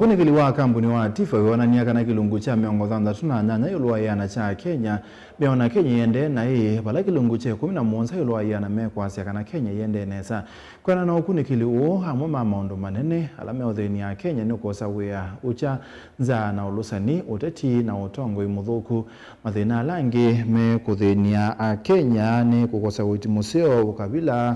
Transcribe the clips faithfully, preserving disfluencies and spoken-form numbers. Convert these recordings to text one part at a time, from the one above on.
Ũkunĩkĩli wa kambuni wa Tifa wĩonany'a kana kĩlungu kya mĩongo thanthatũ na nyanya ĩũlũ wa ĩana kya Akenya meona Kenya ĩendee naĩ, vala kĩlungu kya ĩkũmi na mũonza ĩũlũ wa ĩana mekwasya kana Kenya ĩendee nesa. Kwĩanana na ũkunĩkĩli ũũ, amwe ma maũndũ manene ala meũthĩny'a Akenya nĩ kwosa wĩa, ũkya, nzaa na ũlũsani, ũteti na ũtongoi mũthũku. Mathĩna ala angĩ mekũthĩny'a Akenya nĩ kũkosa ũiiti mũseo, ũkavila,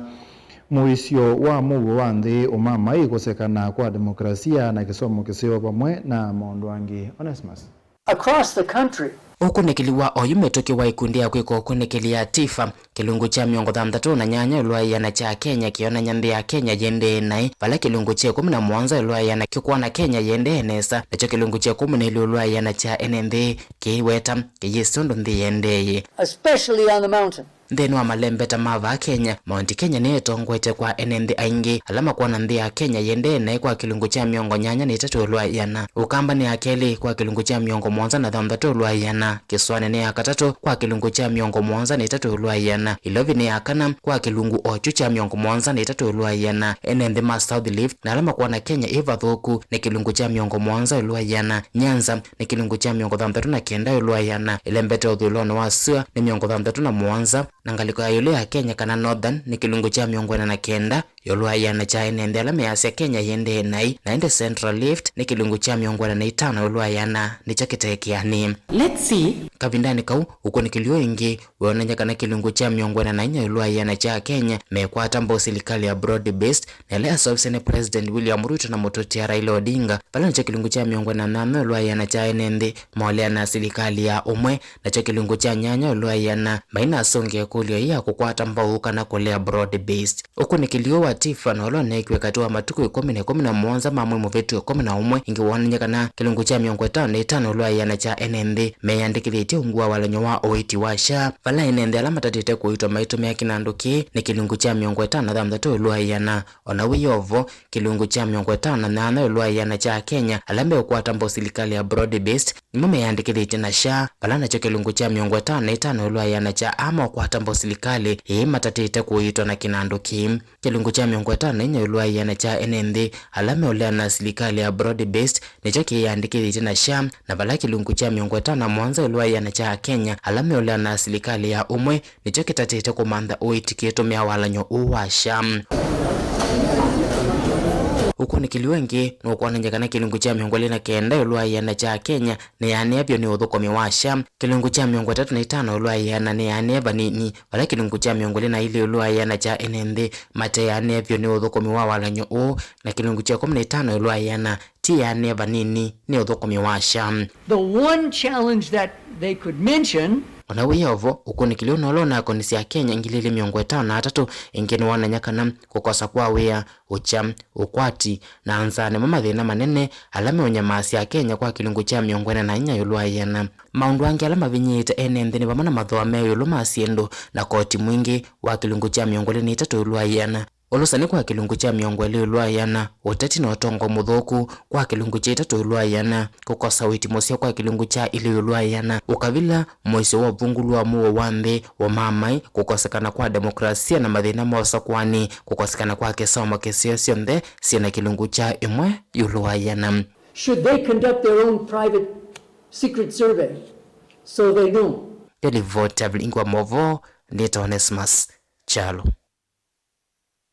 mũisyo wa mũuo wa nthĩ, ũmamai, kũsekana kwa demokrasia, na kĩsomo kĩseo, vamwe na maũndũ angĩ. Onesmus. Across the country. Ũkunĩkĩli wa oyu mĩtũkĩ wa ikundi ya kwĩka ũkunĩkĩli ya Tifa, kĩlungu kya mĩongo thanthatũ na nyanya ĩũlũ wa ĩana kya Kenya kĩonany'a nthĩ ya Kenya yĩendee naĩ, vala kĩlungu kya ĩkũmi na mũonza ĩũlũ wa ĩana kĩkwona Kenya yĩendee nesa, nakyo kĩlungu kya ĩkũmi na ĩlĩ ĩũlũ wa ĩana kya ene nthĩ kĩiweta kĩyĩsĩ ũndũ nthĩ yĩendee. Especially on the mountain. Nthĩnĩ wa malembeta ma vaa Kenya, Mount Kenya nĩyo ĩtongoetye kwa ene nthĩ aingĩ ala makwona nthĩ ya Kenya yĩendee naĩ kwa kĩlungu kya mĩongo nyanya na itatũ ĩũlũ wa ĩana. Ũkamba nĩ ya kelĩ kwa kĩlungu kya mĩongo mũonza na thanthatũ ĩũlũ wa ĩana. Kĩsũanĩ nĩ ya katatũ kwa kĩlungu kya mĩongo mũonza na itatũ ĩũlũ wa ĩana. Ilovi nĩ ya kana kwa kĩlungu o kyu kya mĩongo mũonza na itatũ ĩũlũ wa ĩana. Ene nthĩ ma South Rift na ala makwona Kenya ĩ vathũku nĩ kĩlungu kya mĩongo mũonza ĩũlũ wa ĩana. Nyanza nĩ kĩlungu kya mĩongo thanthatũ na kenda ĩũlũ wa ĩana. Ĩlembete ũthũĩlonĩ wa sua nĩ mĩongo thanthatũ na mũonza, na ngalĩko ya ĩũlũ ya Kenya kana Northern nĩ kĩlungu kya mĩongo ĩna na kenda ĩũlũ wa ĩana kya ene nthĩ ala measya Kenya yĩendee naĩ, na ĩndĩ Central Rift nĩ kĩlungu kya mĩongo ĩna na itano ĩũlũ wa ĩana nĩkyo kĩte kĩanĩ. Let's see. Kavindanĩ kau, ũkunĩkĩli ũũ ĩngĩ wĩonany'a kana kĩlungu kya mĩongo ĩna na inya ĩũlũ wa ĩana kya Akenya mekwata mbau silikalĩ ya broad based, na ĩla yaseũvisye nĩ President William Ruto na mũtũtia Raila Odinga, vala nakyo kĩlungu kya mĩongo ĩna na nyanya ĩũlũ wa ĩana kya ene nthĩ maũleana na silikalĩ ya ũmwe, nakyo kĩlungu kya nyanya ĩũlũ wa ĩana mainasũngĩa ĩkũlyo yĩĩ ya kũkwata mbau kana kũlea broad based. Ũkunĩkĩli ũũ wa Tifa na ũla ũneekiwe katĩ wa matukũ ĩkũmi na ĩkũmi na mũonza ma mwei mũvĩtu ĩkũmi na ũmwe ĩngĩ woonany'a kana kĩlungu kya mĩongo ĩtano na itano ĩũlũ wa ĩana kya ene nthĩ meyandĩkĩthĩtye ungu wa walany'o wa ũiiti wa SHA, vala ene nthĩ ala matatĩte kũiitwa maitũmĩa kĩnandũ kĩĩ nĩ kĩlungu kya mĩongo ĩtano na thanthatũ ĩũlũ wa ĩana. O na wĩ o vo, kĩlungu kya mĩongo ĩtano na nyanya ĩũlũ wa ĩana kya Akenya ala meũkwata mbau silikalĩ ya broad based nĩmo meyandĩkĩthĩtye na SHA, vala nakyo kĩlungu kya mĩongo ĩtano na itano ĩũlũ wa ĩana kya aa maũkwata mbau silikalĩ ĩĩ matatĩte kũiitwa na kĩnandũ kĩĩ. Kĩlungu kya mĩongo ĩtano na inya ĩũlũ wa ĩana kya ene nthĩ ala meũleana na silikalĩ ya broad based nĩkyo kĩyĩandĩkĩthĩtye na SHA, na vala kĩlungu kya mĩongo ĩtano na mũonza ĩũlũ wa ĩana kya Akenya ala meũleana na silikalĩ ya ũmwe nĩkyo kĩtatĩte kũmantha ũiiti kĩitũmĩa walany'o ũũ wa SHA. Ũkunĩkĩli ũũ ĩngĩ nũkwonany'a kana kĩlungu kya mĩongo ĩlĩ na kenda ĩũlũ wa ĩana kya Akenya nĩyaanĩa vyũ nĩ ũthũkũmi wa SHA. Kĩlungu kya mĩongo ĩtatũ na itano ĩũlũ wa ĩana nĩyaanĩe vanini, vala kĩlungu kya mĩongo ĩlĩ na ilĩ ĩũlũ wa ĩana kya ene nthĩ mateyaanĩe vyũ nĩ ũthũkũmi wa walany'o ũũ, na kĩlungu kya ĩkũmi na itano ĩũlũ wa ĩana tiyaanĩe vanini nĩ ũthũkũmi wa SHA. The one challenge that they could mention. O na wĩ o vo, ũkunĩkĩli ũũ no ũla ũnakonisye Akenya ngili ilĩ mĩongo ĩtano na atatũ ĩngĩ nĩwonany'a kana kũkosa kwa wĩa, ũkya, ũkwati, na nzaa nĩmo mathĩna manene ala meũnyamaasya Akenya kwa kĩlungu kya mĩongo ĩna na inya ĩũlũ wa ĩana. Maũndũ angĩ ala mavinyĩĩte ene nthĩ nĩ vamwe na mathooa me ĩũlũ ma syĩndũ na koti mwingĩ wa kĩlungu kya mĩongo ĩlĩ na itatũ ĩũlũ wa ĩana, ũlũsani kwa kĩlungu kya mĩongo ĩlĩ ĩũlũ wa ĩana, ũteti na ũtongoi mũthũku kwa kĩlungu kya itatũ ĩũlũ wa ĩana, kũkosa ũiiti mũseo kwa kĩlungu kya ilĩ ĩũlũ wa ĩana, ũkavila, mũisyo wa ũvungũlu wa mũuo wa nthĩ, ũmamai, kũkosekana kwa demokrasia na mathĩna ma ũsakũani, kũkosekana kwa kĩsomo kĩseo, syonthe syĩ na kĩlungu kya ĩmwe ĩũlũ wa ĩana. Should they conduct their own private secret survey so they know? Nĩ livoti ya Vilingi wa Mauvoo, nĩtawa Onesmus Kyalo.